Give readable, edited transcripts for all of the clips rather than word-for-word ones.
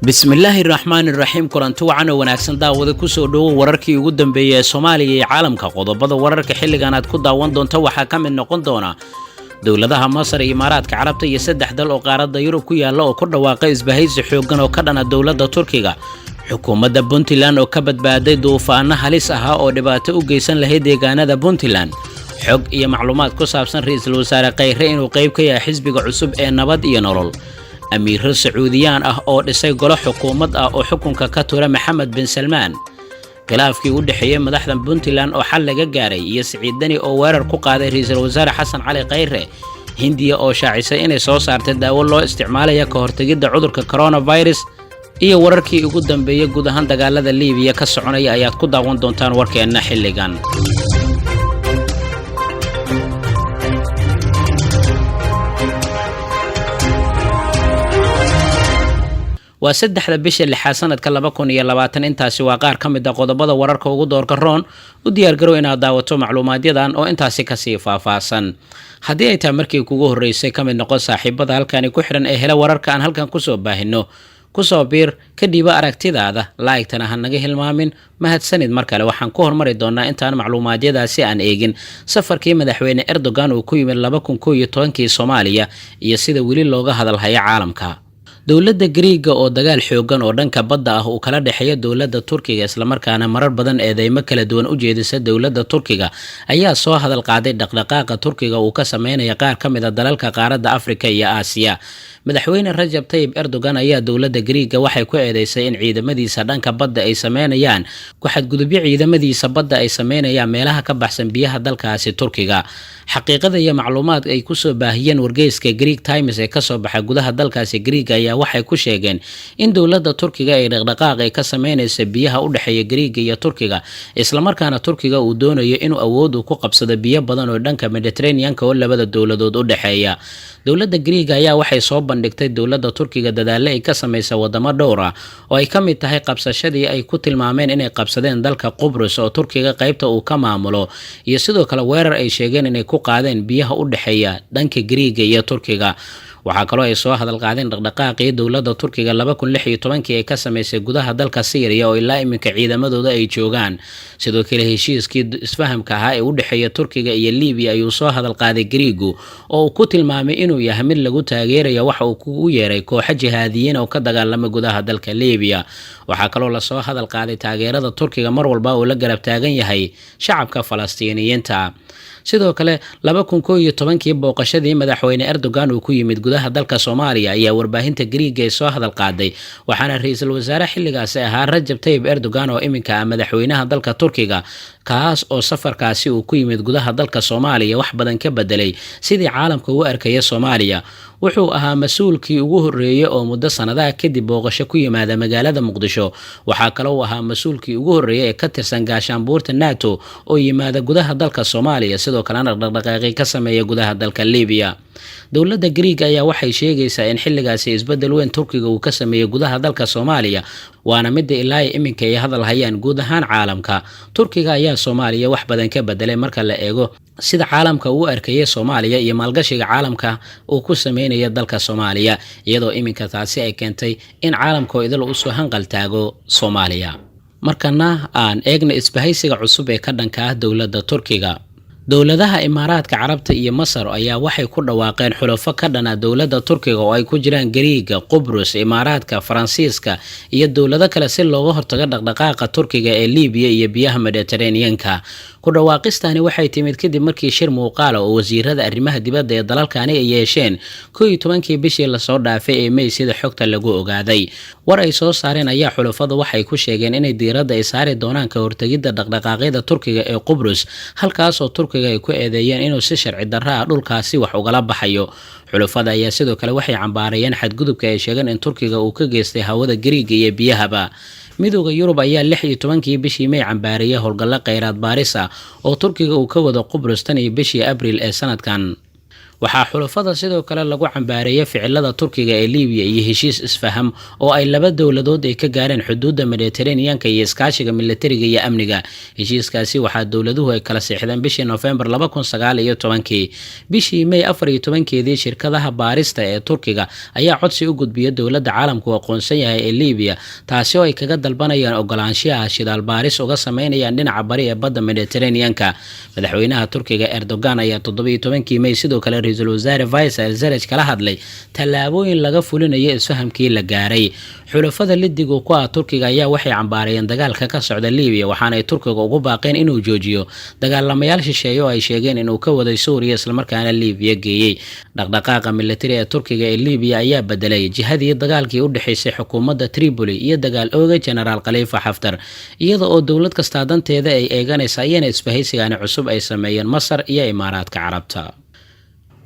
Bismillaahi raxmaani raxiim. Kulanti wacan oo wanaagsan, daawada. Kusoo dhowo wararkii ugu dambeeyey ee Soomaaliya iyo caalamka. Qodobada wararka xilligan aad ku daawan doonto waxaa ka mid noqon doona dowladaha Masar iyo Imaaraadka Carabta iyo saddex dal oo qaaradda Yurub ku yaalla oo ku dhawaaqay isbahaysi xooggan oo ka dhana dowladda Turkiga, xukuumadda Puntland oo ka badbaaday duufaano halis ahaa oo dhibaato u geysan lahayd deegaanada Puntland, xog iyo macluumaad ku saabsan ra-iisul wasaare Khayre inuu qayb ka yahay xisbiga cusub ee Nabad iyo Nolol, amiiro Sacuudiyaan ah oo dhisay golo xukuumad ah oo xukunka ka tura Maxamed bin Salmaan, khilaafkii u dhexeeyey madaxda Puntland oo xal laga gaaray, iyo Siciid Deni oo weerar ku qaaday ra-iisul wasaare Xasan Cali Khayre, Hindiya oo shaacisay inay soo saartay daawo loo isticmaalaya ka hortegidda cudurka coronavirus, iyo wararkii ugu dambeeyey guud ahaan dagaalada Liibiya ka soconaya ayaad ku daawan doontaan warkeenna xilligan. Waa 3-da bisha lixaad sanadka 2020. Intaasi waa qaar ka mid a qodobada wararka ugu doorka roon. U diyaargarow inaad daawato macluumaadyadan oo intaasi kasii faahfaahsan. Haddii ay tahay markii kugu horreysay, ka mid noqon saaxiibada halkani ku xidhan ee hela wararka aan halkan kusoo baahino. Kusoo biir, ka dhiiba aragtidaada, laa'igtana ha naga hilmaamin. Mahadsanid. Mar kale waxaan ku hormari doonaa, intaan macluumaadyadaasi aan eegin, safarkii madaxweyne Erdogan uu ku yimid 2011-kii Soomaaliya iyo sida weli looga hadalhayo caalamka. Dowladda Gariiga oo dagaal xoogan oo dhanka badda ah uu kala dhexeeyo dowladda Turkiga, islamarkaana marar badan eedeymo kala duwan u jeedisa dowladda Turkiga, ayaa soo hadal qaaday dhaqdhaqaaqa Turkiga uu ka sameynaya qaar ka mid a dalalka qaaradda Afrika iyo Aasiya. Madaxweyne Rajab Tayib Erdogan ayaa dowladda Gariiga waxay ku eedeysay in ciidamadiisa dhanka badda ay sameynayaan ku-xadgudubyo, ciidamadiisa badda ay sameynayaan meelaha ka baxsan biyaha dalkaasi Turkiga. Xaqiiqada iyo macluumaad ay kusoo baahiyeen wargeyska Greek Times ee kasoo baxa gudaha dalkaasi Gariiga ayaa waxay ku sheegeen in dowladda Turkiga ay dhaqdhaqaaq ay ka sameynaysa biyaha u dhexeeya Gariiga iyo Turkiga, islamarkaana Turkiga uu doonayo inuu awood uu ku qabsado biyo badan oo dhanka Mediterraneanka oo labada dowladood u dhexeeya. Dowladda Gariiga ayaa waxay soo bandhigtay dowladda Turkiga dadaale ay ka samaysa wadamo dhowr ah oo ay ka mid tahay qabsashadii ay ku tilmaameen inay qabsadeen dalka Qubrus oo Turkiga qaybta uu ka maamulo, iyo sidoo kale weerar ay sheegeen inay ku qaadeen biyaha u dhexeeya dhanka Gariiga iyo Turkiga. Waxaa kaloo ay soo hadal qaadeen dhaqdhaqaaqii dowladda Turkiga 2016-kii ay ka samaysay gudaha dalka Siiriya oo ilaa iminka ciidamadooda ay joogaan. Sidoo kale heshiiskii isfahamka ahaa ee u dhexeeya Turkiga iyo Libiya ayuu soo hadal qaaday Gariigu, oo uu ku tilmaamay inuu yahay mid lagu taageerayo waxa uu kugu yeeray kooxo jihaadiyiin oo ka dagaalama gudaha dalka Libiya. Waxaa kaloo lasoo hadal qaaday taageerada Turkiga mar walba uu la garab taagan yahay shacabka Falastiiniyiinta. Sidoo kale 2011-kii booqashadii madaxweyne Erdogan uu ku yimid gudaha dalka Soomaaliya ayaa warbaahinta Gariiga ay soo hadal qaaday, waxaana ra-iisul wasaare xilligaasi ahaa Rajab Tayib Erdogan oo iminka ah madaxweynaha dalka Turkiga, kaas oo safarkaasi uu ku yimid gudaha dalka Soomaaliya wax badan ka bedelay sidii caalamka ugu arkaya Soomaaliya. Wuxuu ahaa mas-uulkii ugu horreeyey oo muddo sanadaha kadib booqasho ku yimaada magaalada Muqdisho. Waxaa kaloo uu ahaa mas-uulkii ugu horreeyey ee ka tirsan gaashaanbuurta NATO oo yimaada gudaha dalka Soomaaliya, sidoo kalena dhaqdhaqaaqi ka sameeya gudaha dalka Libiya. Dowladda Gariig ayaa waxay sheegaysaa in xilligaasi isbeddel weyn Turkiga uu ka sameeyey gudaha dalka Soomaaliya, waana midda ilaa iminka ay hadal hayaan guud ahaan caalamka. Turkiga ayaa Soomaaliya wax badan ka bedelay marka la eego sida caalamka uu arkayay Soomaaliya iyo maalgashiga caalamka uu ku sameynaya dalka Soomaaliya, iyadoo iminka taasi ay keentay in caalamka oo idil usoo hanqal taago Soomaaliya. Markana aan eegna isbahaysiga cusub ee ka dhanka ah dowladda Turkiga. Dowladaha Imaaraadka Carabta iyo Masar ayaa waxay ku dhawaaqeen xulafo ka dhana dowladda Turkiga oo ay ku jiraan Gariiga, Qubrus, Imaaraadka, Faransiiska iyo dowlado kale, si looga hortago dhaqdhaqaaqa Turkiga ee Liibiya iyo biyaha Mediteraneanka. Ku dhawaaqistani waxay timid kadib markii shir muuqaala oo wasiirada arrimaha dibadda ee dalalkani ay yeesheen 11-kii bishii lasoo dhaafay ee Mey, sida xogta lagu ogaaday. War ay soo saareen ayaa xulafadu waxay ku sheegeen inay diiradda ay saari doonaan ka hortegidda dhaqdhaqaaqyada Turkiga ee Qubrus, halkaasoo Turkiga ay ku eedeeyeen inuu si sharci darra ah dhulkaasi wax ugala baxayo. Xulafada ayaa sidoo kale waxay cambaarayeen xadgudubka ay sheegeen in Turkiga uu ka geystay hawada Gariiga iyo biyahaba. Midooda Yurub ayaa 16-kii bishii Mey cambaariyay howlgallo kheyraad baaris ah oo Turkiga uu ka wado Qubrus tan iyo bishii Abriil ee sanadkan. Waxaa xulafada sidoo kale lagu cambaareeyay ficilada Turkiga ee Liibiya iyo heshiis isfaham oo ay laba dowladood ay ka gaareen xuduudda Mediteraneanka iyo iskaashiga militariga iyo amniga. Heshiiskaasi waxaa dowladuhu ay kala seexdeen bishii Nofembar 2019-kii. Bishii May 14-keedii, shirkadaha baarista ee Turkiga ayaa codsi u gudbiyay dowladda caalamku aqoonsan yahay ee Liibiya, taasi oo ay kaga dalbanayaan ogolaanshiyaha shidaal baaris uga sameynayaan dhinaca bari ee badda Mediteraneanka. Madaxweynaha Turkiga Erdogan ayaa 17-kii May sidoo kale ra-iisul wasaare Faisal Saraj kala hadlay tallaabooyin laga fulinayo isfahamkii la gaaray. Xulafada lidigu ku ah Turkiga ayaa waxay cambaarayeen dagaalka ka socda Liibiya, waxaanay Turkiga ugu baaqeen inuu joojiyo dagaalamayaal shisheeye oo ay sheegeen inuu ka waday Suuriya islamarkaana Liibiya geeyey. Dhaqdhaqaaqa militari ee Turkiga ee Liibiya ayaa bedelay jihadii dagaalkii u dhexaysay xukuumadda Tripoli iyo dagaal ooga Genaraal Khaliifa Xaftar, iyada oo dowlad kastaa danteeda ay eeganaysa ayana isbahaysigaani cusub ay sameeyeen Masar iyo Imaaraadka Carabta.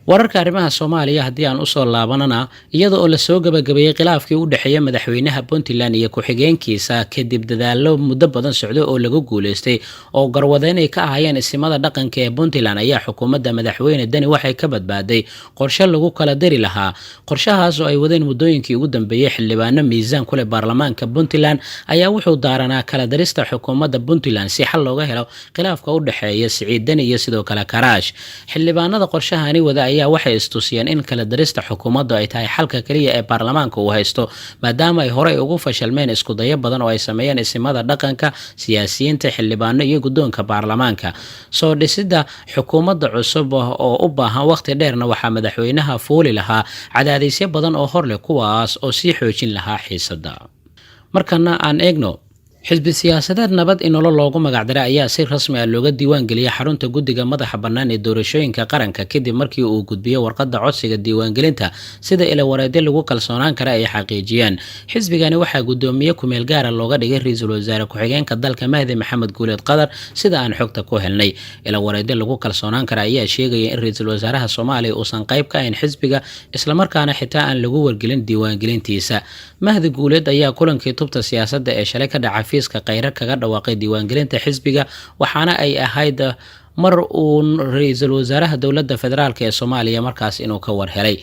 Wararka arrimaha Soomaaliya haddii aan usoo laabanana, iyada oo lasoo gabagabeeyey khilaafkii u dhexeeya madaxweynaha Puntland iyo ku-xigeenkiisa kadib dadaalo muddo badan socdo oo lagu guuleystay oo garwadeyn ay ka ahaayeen isimada dhaqanka ee Puntland, ayaa xukuumadda madaxweyne Deni waxay ka badbaaday qorshe lagu kala diri lahaa. Qorshahaas oo ay wadeen muddooyinkii ugu dambeeyey xildhibaano miisaan kuleh baarlamaanka Puntland ayaa wuxuu daaranaa kala darista xukuumadda Puntland si xal looga helo khilaafka u dhexeeya Siciid Deni iyo sidoo kale Karaash. Xildhibaanada qorshahani wada ayaa waxay istusiyeen in kala darista xukuumaddu ay tahay xalka kaliya ee baarlamaanka uu haysto, maadaama ay horey ugu fashalmeen iskudayo badan oo ay sameeyeen isimada dhaqanka, siyaasiyiinta, xildhibaano iyo guddoonka baarlamaanka. Soo dhisidda xukuumadda cusub oo u baahan waqti dheerna waxaa madaxweynaha fuuli lahaa cadaadisyo badan oo hor leh, kuwaas oo sii xoojin lahaa xiisadda. Markana aan eegno xisbi siyaasadeed Nabad Inolo loogu magacdaray ayaa si rasmi ah looga diiwaan geliyay xarunta guddiga madaxa bannaan ee doorashooyinka qaranka, kadib markii uu gudbiyey warqadda codsiga diiwaangelinta, sida ilawareedyo lagu kalsoonaan kara ay xaqiijiyeen. Xisbigani waxaa guddoomiye kumeel gaara looga dhigay ra-iisul wasaare ku-xigeenka dalka Mahdi Maxamed Guuleed Qadar, sida aan xogta ku helnay. Ilawareedyo lagu kalsoonaan kara ayaa sheegaya in ra-iisul wasaaraha Soomaaliya uusan qayb ka ahayn xisbiga, islamarkaana xitaa aan lagu wargelin diiwaangelintiisa. Mahdi Guuleed ayaa kulankii tubta siyaasadda ee shalay ka dhaca xafiiska Kheyre kaga dhawaaqay diiwaangelinta xisbiga, waxaana ay ahayd mar uu ra-iisul wasaaraha dowladda federaalk ee Soomaaliya markaas inuu ka war helay.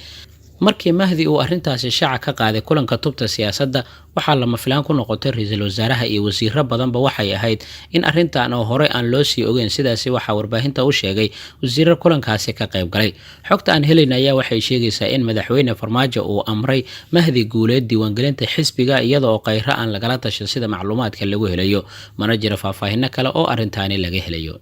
Markii Mahdi uu arrintaasi shaaca ka qaaday kulanka tubta siyaasadda, waxaa lama filaan ku noqotay ra-iisul wasaaraha iyo wasiiro badanba. Waxay ahayd in arrintan oo horey aan loo sii ogeyn, sidaasi waxaa warbaahinta u sheegay wasiiro kulankaasi ka qayb galay. Xogta aan helayna ayaa waxay sheegaysaa in madaxweyne Farmaajo uu amray Mahdi Guuleed diiwaangelinta xisbiga, iyada oo Kheyre aan lagala tashan, sida macluumaadka lagu helayo. Mana jiro faahfaahino kale oo arrintaani laga helayo.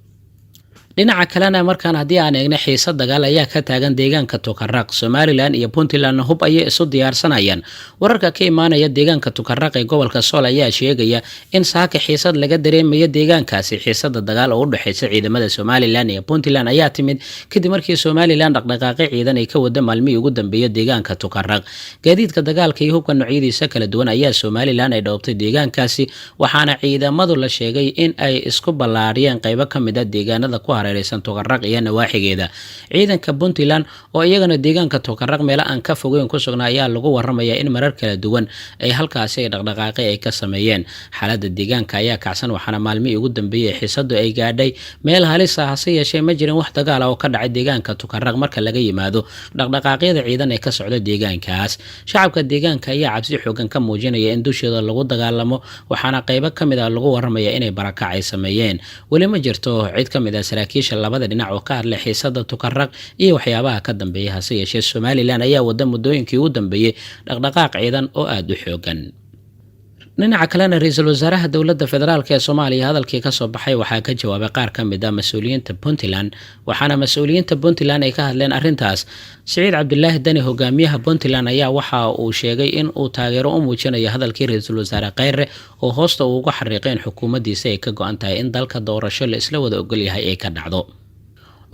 Dhinaca kalena markaan haddii aan eegna, xiisa dagaal ayaa ka taagan deegaanka Tukaraq. Somaliland iyo Puntlandna hub ayay isu diyaarsanayaan. Wararka ka imaanaya deegaanka Tukaraq ee gobolka Sool ayaa sheegaya in saaka xiisad laga dareemayo deegaankaasi. Xiisada dagaal oo u dhexeysa ciidamada Somaliland iyo Puntland ayaa timid kadib markii Somaliland dhaqdhaqaaqyo ciidan ay ka wada maalmihii ugu dambeeya deegaanka Tukaraq. Gaadiidka dagaalka iyo hubka noocyadiisa kala duwan ayaa Somaliland ay dhoobtay deegaankaasi, waxaana ciidamadu la sheegay in ay isku ballaariyeen qaybo ka mid a deegaanada ku hareereysan Tukaraq iyo nawaaxigeeda. Ciidanka Puntland oo iyagana deegaanka Tukaraq meelo aan ka fogeyn ku sugnaa ayaa lagu waramayaa in marar kala duwan ay halkaasi ay dhaqdhaqaaqi ay ka sameeyeen. Xaaladda deegaanka ayaa kacsan, waxaana maalmihii ugu dambeeyey xiisadu ay gaadhay meel halis ah. Hase yeeshee ma jirin wax dagaal ah oo ka dhacay deegaanka Tukaraq marka laga yimaado dhaqdhaqaaqyada ciidan ee ka socda deegaankaas. Shacabka deegaanka ayaa cabsi xoogan ka muujinaya in dushooda lagu dagaalamo, waxaana qaybo ka mid ah lagu waramaya inay barakac ay sameeyeen. Weli ma jirto cid ka mid ah saraakiisha labada dhinac oo ka hadlay xiisada Tukaraq iyo waxyaabaha ka dambeeya. Hase yeeshee Somaliland ayaa wada muddooyinkii ugu dambeeyey dhaqdhaqaaq ciidan oo aada u xoogan. Dhinaca kalena, ra-iisul wasaaraha dowladda federaalk ee Soomaaliya hadalkii kasoo baxay waxaa ka jawaabay qaar ka mid ah mas-uuliyiinta Puntland, waxaana mas-uuliyiinta Puntland ay ka hadleen arrintaas. Siciid Cabdulaahi Deni, hogaamiyaha Puntland, ayaa waxa uu sheegay in uu taageero u muujinayo hadalkii ra-iisul wasaare Kheyre oo hoosta uu uga xariiqay in xukuumaddiisa ay ka go-an tahay in dalka doorasho la isla wada ogolyahay ay ka dhacdo.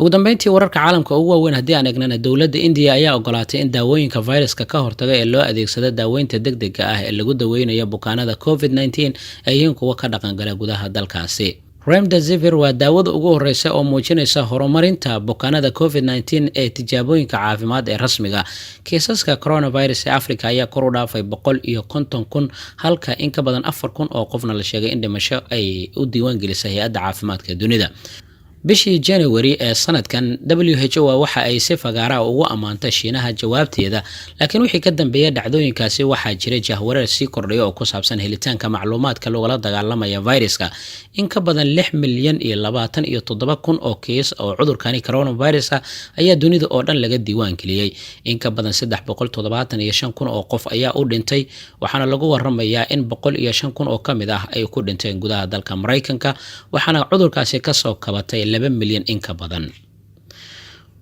Ugu dambeyntii, wararka caalamka ugu waaweyn haddii aan eegnana, dowladda Indiya ayaa ogolaatay in daawooyinka viruska ka hortaga ee loo adeegsado daaweynta degdega ah ee lagu daweynayo bukaanada COVID-19 ay yihiin kuwo ka dhaqangala gudaha dalkaasi. Remdesivir waa daawada ugu horeysa oo muujinaysa horumarinta bukaanada COVID-19 ee tijaabooyinka caafimaad ee rasmiga. Kiisaska coronavirus ee Africa ayaa kor u dhaafay 150,000, halka in ka badan 4,000 oo qofna la sheegay in dhimasho ay u diiwaan gelisay hay-adda caafimaadka dunida. Bishii January ee sanadkan, WHO waxa ay si fagaaraha ugu ammaantay Shiinaha jawaabteeda, laakiin wixii ka dambeeya dhacdooyinkaasi waxaa jiray jahwareer sii kordhaya oo ku saabsan helitaanka macluumaadka lagula dagaalamaya viruska. In ka badan 6,027,000 oo kiis oo cudurkani coronavirus ayaa dunida oo dhan laga diiwaan geliyey. In ka badan 375,000 oo qof ayaa u dhintay, waxaana lagu waramayaa in 105,000 oo ka mid ah ay ku dhinteen gudaha dalka Maraykanka, waxaana cudurkaasi kasoo kabatay 2 milyan in ka badan.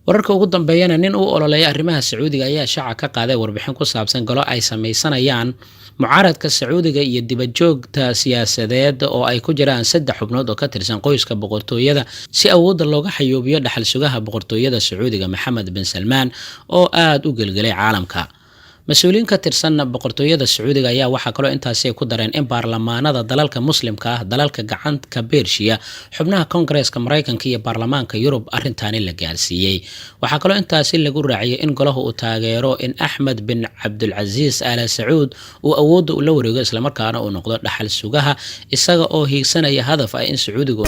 Wararka ugu dambeeyana, nin u ololeeya arrimaha Sacuudiga ayaa shaaca ka qaaday warbixin ku saabsan golo ay sameysanayaan mucaaradka Sacuudiga iyo dibajoogta siyaasadeed oo ay ku jiraan saddex xubnood oo ka tirsan qoyska boqortooyada, si awoodda looga xayuubiyo dhaxal sugaha boqortooyada Sacuudiga, Maxamed bin Salmaan, oo aada u gelgelay caalamka. Mas-uuliyiin ka tirsan boqortooyada Sacuudiga ayaa waxaa kaloo intaasi ku dareen in baarlamaanada dalalka Muslimka ah, dalalka Gacanka Bershiya, xubnaha Koongareeska Maraykanka iyo baarlamaanka Yurub arrintaani la gaarsiiyey. Waxaa kaloo intaasi lagu raaciyay in golahu uu taageero in Axmed bin Cabdulcasiis Ala Sacuud uu awoodda ula wareego, islamarkaana uu noqdo dhaxal sugaha, isaga oo hiigsanaya hadaf ah in Sacuudigu